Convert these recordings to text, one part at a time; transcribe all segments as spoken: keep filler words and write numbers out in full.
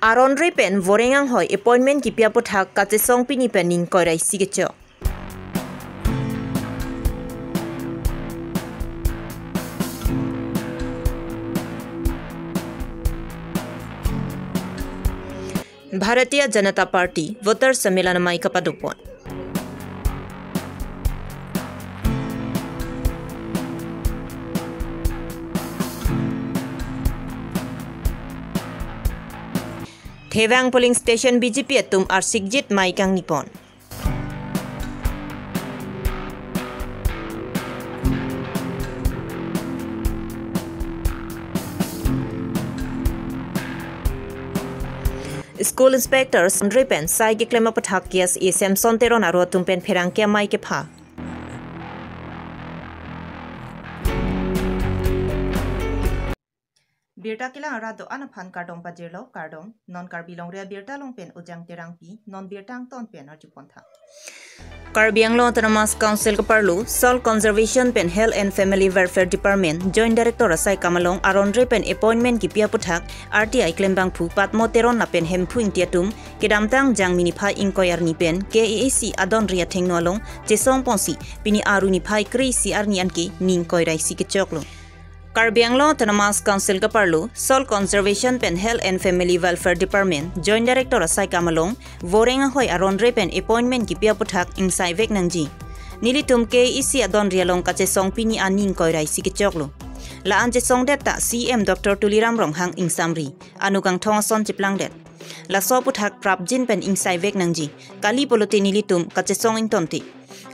Aron Re pen Voreng Anghoi appointment kipi aputhak kachesong pini pen ning ingkoi ra isi kechok. Bharatiya Janata Party Voter Sammelan amei kapadopon. Thevang polling station B J P atum arsikjit mei kangnipon. School Inspector Aron Re pen sai keklem aputhak K S A Samson Teron aro atum pen pherangke amei kepha. Birta kelang arat do-an aphan kardom pajirlo, kardom. Non Karbi Longri Abirta along pen Ujang Terangpi, non birta angton pen arjupon tha. Karbi Anglong Autonomous Council keparlo, Soil Conservation pen Health and Family Welfare Department Joint Director asai kam along Aron Re pen appointment kipi aputhak R T I klembangphu Padmo Teron lapen Hemphu Ingti atum kedamtang Jangmi niphai ingkoi arni pen K A A C adon ri athengno along chesong ponsi pini Aru niphai kre-isi arni anke ning ingkoi ra isi kechoklo. Karbi Anglong Autonomous Council keparlo, Soil Conservation pen Health and Family Welfare Department Joint Director asai kam along Voreng Anghoi Aron Re pen appointment kipi aputhak ingsaivek nangji. Nelitum K A A C adon ri along kachesong pini aning ingkoi ra isi kechoklo. La-an chesongdet ta C M Doctor Tuliram Ronghang ingsamri, anugangthong ason cheplangdet. Laso aputhak prapjin pen ingsaivek nangji. Kali pulote nelitum kachesong ingtonte.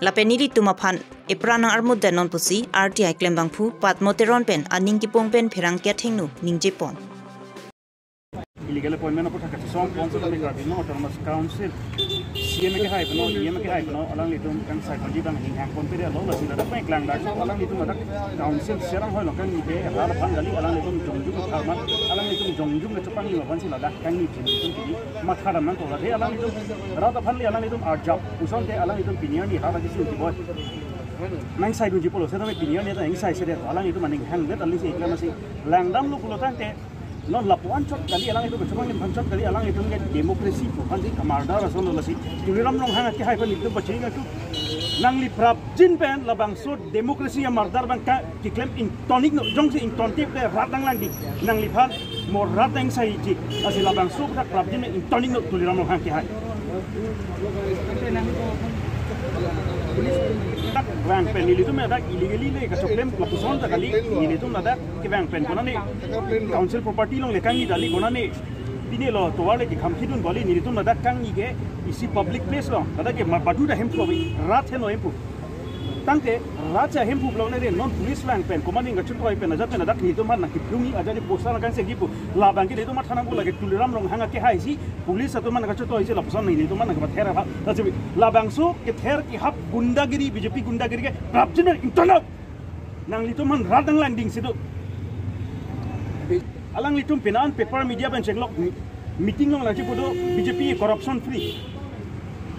Lapen nelitum aphan epran nang-armutdet non pusi R T I klembangphu Padmo Teron pen aning kipung pen pherangke athengno ningjepon. Illegal appointment aputhak kachesong ponsi kami Karbi Anglong Autonomous Council C M kehai peno, E M kehai peno, alanglitum kangsaidunji abang hinghang ponpedetlo, lasi ladak pen klangdak alanglitum ladak council Serang Hoi along kangni ke rat aphan kali, alanglitum jongjung apharman, alanglitum jongjung kachepangli aphansi ladak kangni jin tum kini mathadam nangkok, lasi alanglitum rat aphan le alanglitum arjap, pusonte alanglitum pini arni rat akisi uji boi nangsaidunji pulo, setame pini arni ta ingsai sedet, alanglitum aning hangdet alisi iklam asi langdamlo pulo tangte, non lapu-an chot kali, alanglitum kachepanglim aphan chot kali, alanglitum ke democracy pu aphansi kamardar ason lo, lasi Tuliram Ronghang akehai pen itum pachini nangkok. Nangli prapjin pen labangso democracy amardar abang ka keklem ingtonik no, jongsi ingtonte rat nanglangdi, nangliphan mo rat nangsaiji, lasi labangso aputhak prapjin pen ingtonik no Tuliram Ronghang kehai. Dak vang pen nelitum ladak illegally le kachoklem lapuson ta kali, nelitum ladak kevang pen konane council property along le kangni dali konane pine lo tovar le kekhamkhidun bali, nelitum ladak kangni ke isi public place lo, ladak ke ma badu ta hemphu abi, rat heno hemphu. Tangte rat si ahemphu pulo nede, non police vang pen, commanding kachotoi pen, ajat pen, ladak nelitum aphan nangkiplungi, ajat di poster nangkangsengji pu. Labang ke nelitum matha nangpo, lake Tuliram Ronghang akehai si, police atum aphan nangkachotoi si, lapuson nelitum aphan nangkapather aphan. Lasi labangso kether kehap gundagiri, B J P gundagiri ke prapjin pen ingtonok. Nanglitum aphan rat nanglangding si do. Alanglitum pini an paper media pen chenglok mi-, meeting along nangchipudo B J P corruption free.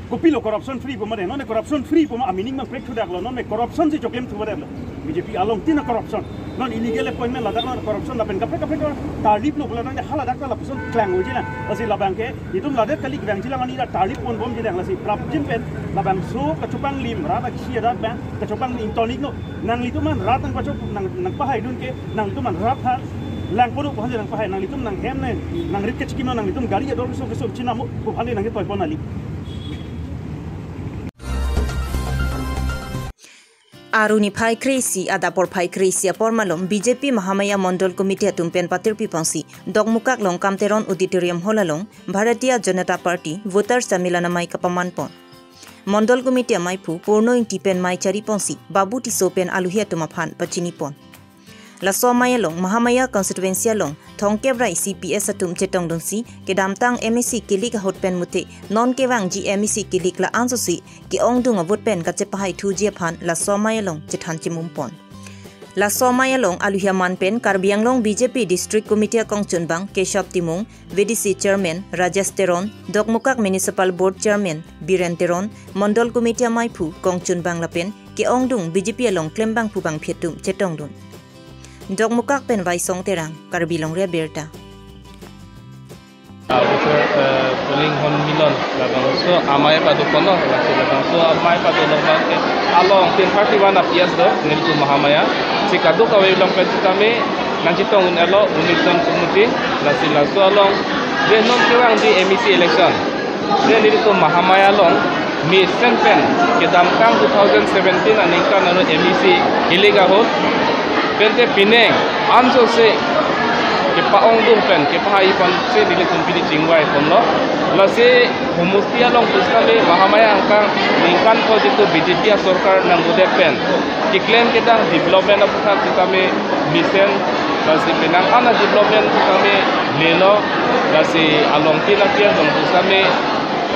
Kopilo corruption free pu made, non corruption free pu ma a-meaning abang prek thudaklo, non corruption si choklem thudaklo. B J P along tina corruption. Non illegal appointment ladak non corruption lapen kaprek kaprek tarlip lo pulo tangte haladak ta lapuson klang uji na. Lasi labang ke, itum ladak kali kevangji lang ani la tarlip ponbomji lang, lasi prapjin pen labangso kachepanglim rat aksi arat abang kachepanglim ingtonik no. Nanglitum aphan rat nangpachok nang, nangpahaidun ke, nanglitum aphan rat ha langpo do aphansi nangpahai, nanglitum nanghem ne, nangrit kachikimlo, nanglitum gari ador keso keso chinam pu aphanle nangketoipon kali. Aru niphai kre-isi adap porphai kre-isi apor malom B J P Mahamaya Mondol Committee atum pen patirpi ponsi Dokmoka along Kamteron Auditorium Hall along Bharatiya Janata Party Voter Sammelan amei kapamanpon. Mondol Committee ameiphu Purno Ingti pen mei chari ponsi Babu Tisso pen aluhi atum aphan pachinipon. Laso amei along Mahamaya constituency along thomkep ra isi P S atum chetongdunsi kedamtang M A C kilik ahut pen muthe non kevangji M A C kilik la-an sosi ke-ongdung avote pen kachepahaithuji aphan laso amei along chethan chimumpon. Laso amei along aluhi aman pen Karbi Anglong B J P District Committee akongchunbang Keshav Timung, V D C Chairman Rajesh Teron, Dokmoka Municipal Board Chairman Biren Teron, Mondol Committee ameiphu kongchunbang lapen ke-ongdung B J P along klembangphu bangphi atum chetongdun. Dokmoka pen Vaisong Terang, Karbi Longri Abirta. Officer, eh, polling hon milon, labangso amei pado kono, lasi labangso amei pado along abangke along tin thirty-one a P S do, nelitum Mahamaya. Si kadokave along pen sitame nangchetong un-elo, unik zone committee, lasi laso along, je non kevangji M E C election, je nelitum Mahamaya along, mesen pen, kedamtang two thousand seventeen aningkan ano M E C ilik ahut, pente pining, ansose, kepa-ongdung pen, kepahai ponsi nelitum pini chingvai ponlo. Lasi homosti along pusitame Mahamaya angkang ningkan ko jitu B J P asorkar nangbudet pen, keklem kedang development aphuthak sitame mesen, lasi penang ana development sitame lelo, lasi along tin a P S along pusitame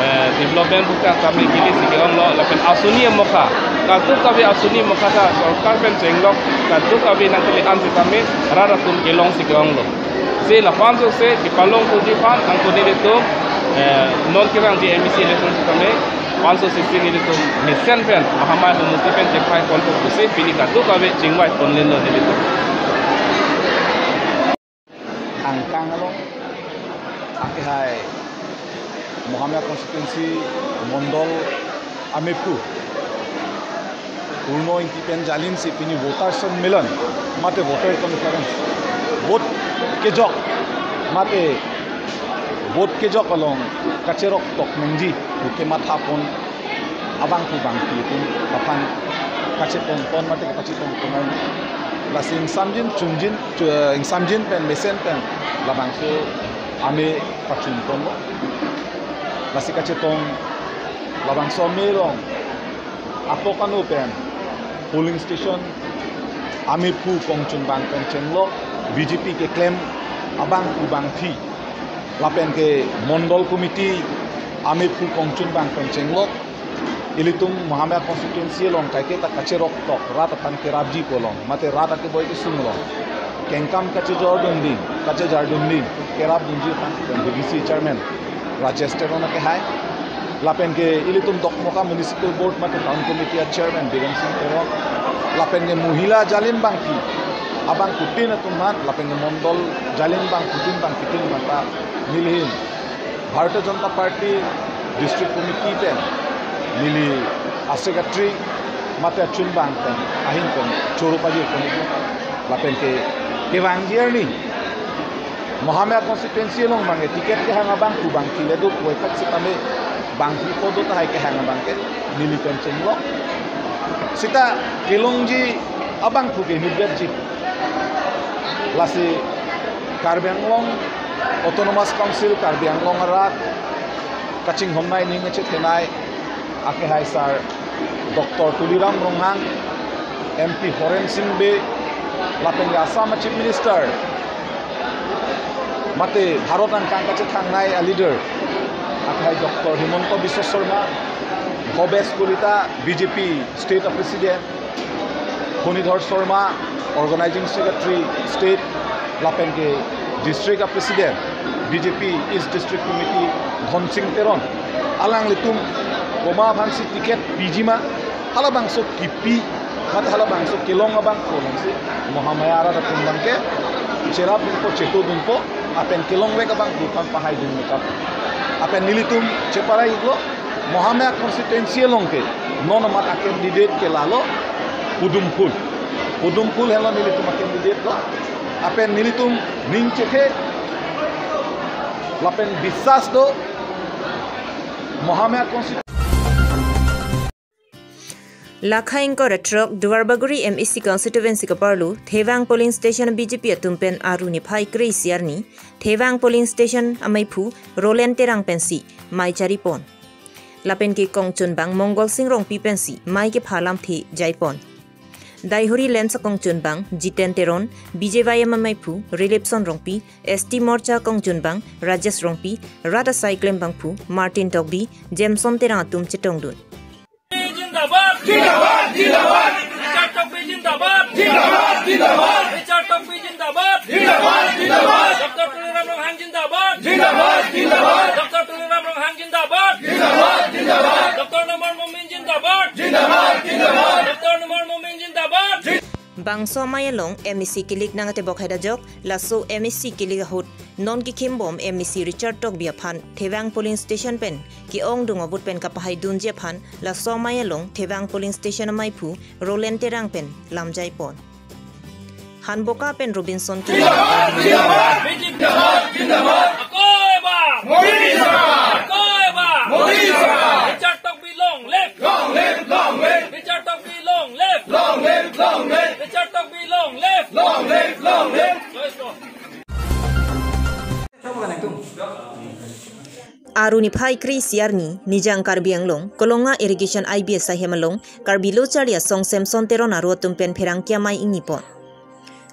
eh, development aphuthak tame kili si ke-onglo, lapen asoni amokha, kadokave asoni amokha ta sorkar pen chenglok, kadokave nangkele-an sitame rat atum kelong si ke-onglo. Si lapu ansose kepalong puji aphan angko nelitum, eh, non kevangji M E C election sitame, lapu ansose si nelitum mesen pen, Mahamaya homosti pen chepai ponpo pusi pini kadokave chingvai ponlelo nelitum. Angkang along, akehai Mahamaya constituency mondol amephu Purno Ingti pen jalinsi pini voter sammelan, mate voter conference, vote kejok, mate vote kejok along kacherok tok nangji pu kematha pon abangphu bangphi atum aphan kachetong pon mate kachetong pon. Lasi ingsamjin chunjin, chu-, ingsamjin pen mesen pen labangso amei pachun ponlo. Lasi kachetong labangso amei along atok ano pen polling station amephu kongchunbang pen chenglok, B J P keklem abangphu bangphi, lapen ke mondol committee amephu kongchunbang pen chenglok, ilitum Mahamaya constituency along kaike ta kacherok tok, rat aphan kerapji pu along, mate rat akeboi kesung along kengkam kachejordun ding, kachejardun ding, kerapdunji aphan, lapen V D C chairman Rajesh Teron akehai, lapen ke ilitum Dokmoka Municipal Board mate Town Committee a chairman Biren Sing Teron, lapen ke mohila jalin bangphi abangphutin atum aphan, lapen ke mondol jalin bangphutin bangphitin aphan ta nelihin Bharatiya Janata Party District Committee pen neli a secretary mate achunbang pen ahin pen choro pajir pen, lapen ke kevangji arni Mahamaya constituency along abangke ticket kehang abangphu bangphi le do puvoiphit sitame bangphi po do tahai kehang abangke neli pen chenglok. Sita kelongji abangphu ke inutvetji. Lasi Karbi Anglong Autonomous Council Karbi Anglong arat kachinghonnei, ning kachethenei akehai sar Doctor Tuliram Ronghang, M P Horen Sing Bey, lapen ke Assam Chief Minister mate Bharat angkang kachethangnei a leader akehai Doctor Himanta Biswa Sarma, Bhabesh Kalita, B J P State President, Phonidhar Sarma, Organizing Secretary State, lapen ke District President, B J P East District Committee, Dhonsing Teron, alanglitum komat aphansi ticket piji ma, halabangso kipi, mate halabangso kelong abangphu alongsi Mahamaya arat atum abangke cherapdunpo, chetodunpo, lapen kelongvek abangphu aphan pahaidun mekap. Lapen nelitum cheparai-iklo, Mahamaya constituency along ke non amat a candidate ke lalo Podum Phul. Podum Phul henlo nelitum a candidate lo. Lapen nelitum ning chethe lapen biswas do Mahamaya constituency. Lakha ingkoi ra throk Duarbagori M A C constituency kaparlo Thevang polling station B J P atum pen aru niphai kre-isi arni Thevang polling station ameiphu Roland Terang pensi mei charipon. Lapen ke kongchunbang Mongol Sing Rongpi pensi mei kepha lamthe jaipon. Daihori Lens kongchunbang Jiten Teron, B J Y M ameiphu Rilipson Rongpi, S T Morcha kongchunbang Rajesh Rongpi, rat asai klembangphu Martin Tokbi, Jameson Terang atum chetongdun. Zindabad! Zindabad! Zindabad! Richard Tokbi zindabad! Zindabad! Zindabad! Richard Tokbi zindabad! Zindabad! Zindabad! Doctor Tuliram Ronghang zindabad! Zindabad! Zindabad! Doctor Tuliram Ronghang zindabad! Zindabad! Zindabad! Doctor Numal Momin zindabad! Zindabad! Zindabad! Doctor Numal Momin zindabad! Bangso amei along M A C kilik nang atebok heda jok, laso M A C kilik ahut non kikhimbom M A C Richard Tokbi aphan Thevang polling station pen ke-ong dung avut pen kapahaidunji aphan laso amei along Thevang polling station ameiphu Roland Terang pen lamjai pon. Hanboka pen Robinson Kilo. Akoi ba! Modi Sarkar! Akoi ba! Modi Sarkar! Richard Tokbi long live! Long live, long live! Richard Tokbi long live! Long live, long live! Richard Tokbi long live! Long live, long live! Let's go. Aru niphai kre-isi arni, Nijang Karbi Anglong, Kolonga Irrigation I B S ahem along, Karbi Lo Charli Asong Samson Teron aru atum pen pherangke amei ingni pon.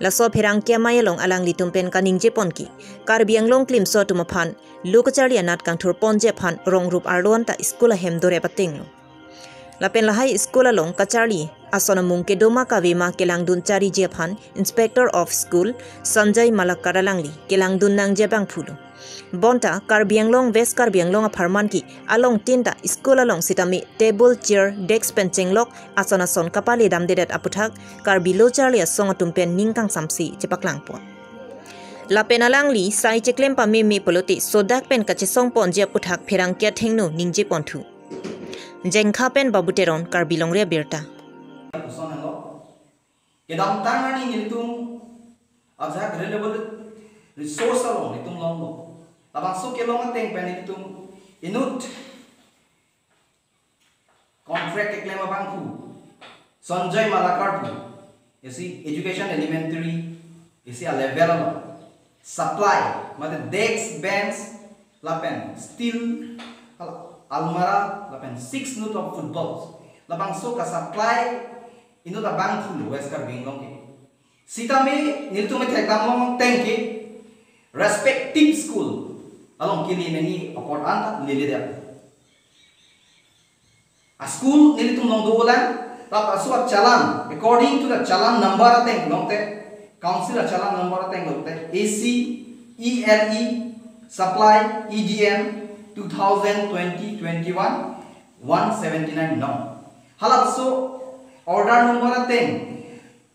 Laso pherangke amei along alanglitum pen kaningje pon ke, Karbi Anglong klimso atum aphan lo kacharli anat kangthur ponji aphan rong rup arlo anta school ahem dore patenglo. Lapen lahai school along kacharli ason amung kedo ma kave ma kelangdun chariji aphan Inspector of School Sanjay Malakar alangli kelangdun nangji abangphulo. Bonta Karbi Anglong, West Karbi Anglong apharman ke along tin ta school along sitame table, chair, desk pen chenglok ason ason kapale damdedet aputhak Karbi Lo Charli Asong atum pen ning kangsamse chepaklang pon. Lapen alangli sai cheklem pameme pulote sodak pen kachesong ponji aputhak pherangke athengno ningje ponthu. Jengkha pen Babu Teron, Karbi Longri Abirta. Lapuson henlo. Kedamtang arni nelitum ajak renewable resource along nelitum longlo. Labangso kelong ateng pen nelitum inut contract keklem abangphu Sanjay Malakar pu, isi education elementary, isi a-level along supply, mate desk, bench, lapen steel al-, almirah, lapen six nut of footballs. Labangso ka-supply inut abangphulo West Karbi Anglong ke. Sitame nelitum methek damlong ateng ke respective school along kele nangji apot anta lele dia. A-school nelitum long dolang, lapuson a-challan, according to the challan number ateng longte, council a-challan number ateng longte, A C E L E supply E D M two thousand twenty twenty-one one seventy-nine nong. Halapuson order number ateng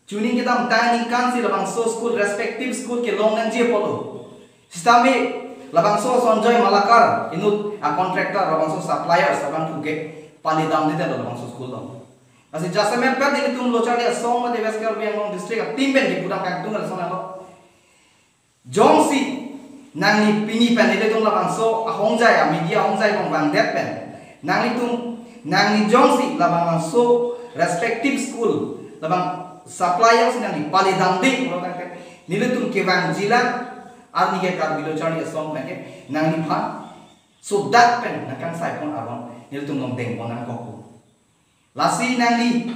chuning kedamtang aningkan si labangso school, respective school kelong nangji apotlo. Sitame labangso Sanjay Malakar inut a-contractor, labangso suppliers abangphu ke pale damdedetlo labangso school along. Lasi jasemet pen nelitum Lo Charli Asong mate West Karbi Anglong district a-team pen kepudam kangtung lason henlo. Jongsi nangli pini pen nelitum labangso ahongjai, a-media ahongjai along vangdet pen, nanglitum, nangli jongsi labangso respective school labang suppliers nangli pale damde pulo tangte, nelitum kevangjilang, arni ke Karbi Lo Charli Asong pen ke nangliphan sodak pen nangkangsai pon arong nelitum longdeng pon nangkokpo. Lasi nangli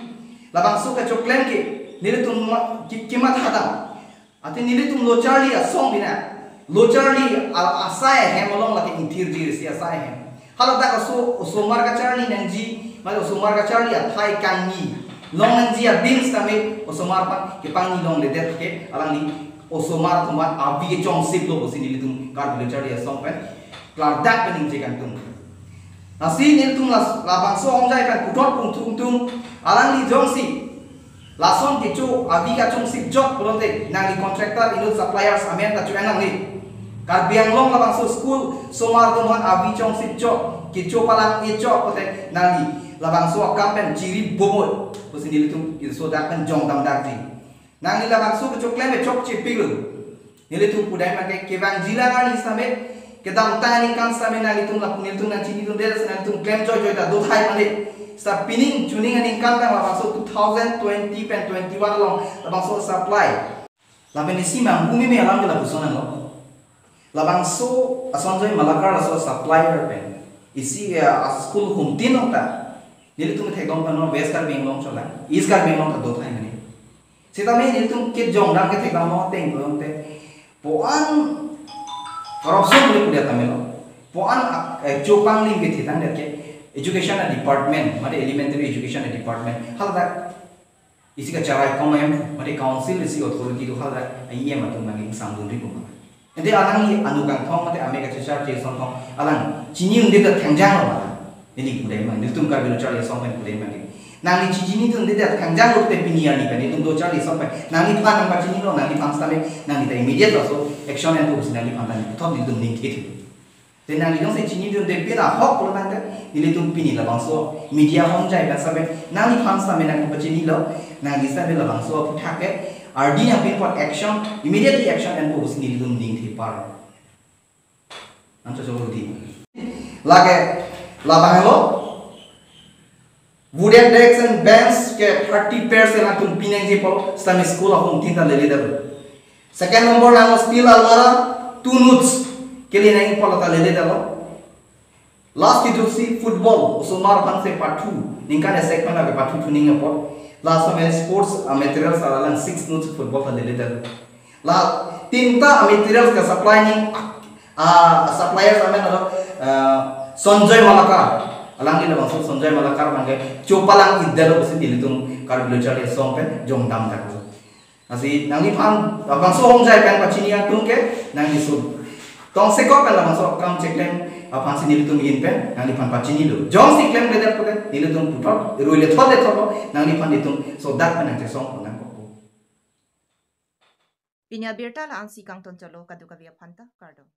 labangso kachoklem ke nelitum ma-, ki-, kimat hadam. Athe nelitum Lo Charli Asong bina, Lo Charli a-, asai ahem along lake ingthirji isi asai ahem. Haladak oso-, osomar kacharli nangji, mane osomar kacharli athai kangni long nangji abim sitame osomar aphan kepangni longledet ke alangli osomar atum aphan avi kechongsiplo pusi nelitum Karbi Lo Charli Asong pen klardak pen ningje kangtung. Lasi nelitum las-, labangso ahongjai pen puthot pungthung tung, alangli jongsi lason kecho avi kachongsip jok pulote nangli contractor inut suppliers amen ta cho-en nangne. Karbi Anglong labangso school osomar atum aphan avi chongsip jok, kecho palang-e jok pulote nangli labangso akam pen chiri bomoi pusi nelitum sodak pen jongdam dakji. Nangli labangso kechoklem ke chokche pilo. Nelitum pudai mate kevangjilang arni sitame, kedamtang aningkan sitame nanglitum lapu nelitum nangchinidunde, nanglitum klem joijoi ta dothai mane. Sita pining chuning aningkan tang labangso two thousand twenty pen twenty-one along labangso supply. Lapen isi manghu meme alam ke lapuson henlo. Labangso a-Sanjay Malakar laso supplier pen isi, eh, a-school humtin ong ta nelitum thekdong pen West Karbi Anglong cholang, East Karbi Anglong ta dothai mane. Sitame nelitum kejongdam kethekdamlong ateng pulote, puan corruption le kuda tamelo. Puan ak-, eh, chopanglim kethitang det ke education department, mate elementary education department. Haladak isi kacharai komem, mate council isi authority do haladak E M atum nanging sangdun ri puma. Ente alangli anu kangthong mate ame kachechar cheson thong alang chini unde ta thengjang lo mala. Neli kudai mang, nelitum Karbi Lo Charli Asong pen kudai mang. Nangli chichinidunde det kangjang rute pini arni pen itum do charli song pen. Nangliphan nangpachinilo, nangliphan sitame, nangli ta immediate laso action enpo pusi nangliphan ta nangputhot nelitum ningthe thu. Te nangli jongsi chinidunde pin ahok pulo tangte, nelitum pini labangso media hom jai pen sitame, nangliphan sitame nangpachinilo, nangli sitame labangso aphuthak ke, ardi nangpin apot action, immediately action enpo pusi nelitum ningthe par. Ancho so di. Lake, labang lo. Wooden desks and bench ke thirty pairs ke nangtum pinangji apot, sitame school ahum tin ta lele dalo. Second number nang steel almirah, two notes kele nangji apot ta lele dalo. Last itu si football, osomar aphan si pathu, ningkan esek aphan lake pathu thuning apot. Last time sports, uh, materials alang six notes football ta lele dalo. La tinta materials ke supply ni, ah, suppliers amen alo, ah, Sanjoy Malakar. Alangli labangso Sanjoy Malakar abang ke chopalang idalo pusi nelitum Karbi Lo Charli Asong pen jongdam dak. Lasi nangliphan labangso hom jai pen pachini atum ke nangli so tongsekot pen labangso akam cheklem aphansi nelitum ahin pen nangliphan pachinilo. Jongsi klemkledet pute nelitum puthot rui lethot lethot lo, nangliphan itum so dak pen nangchesong pon nangkokpo. Pini abirta la-ansi kangton chotlo, kadokave aphanta kardom.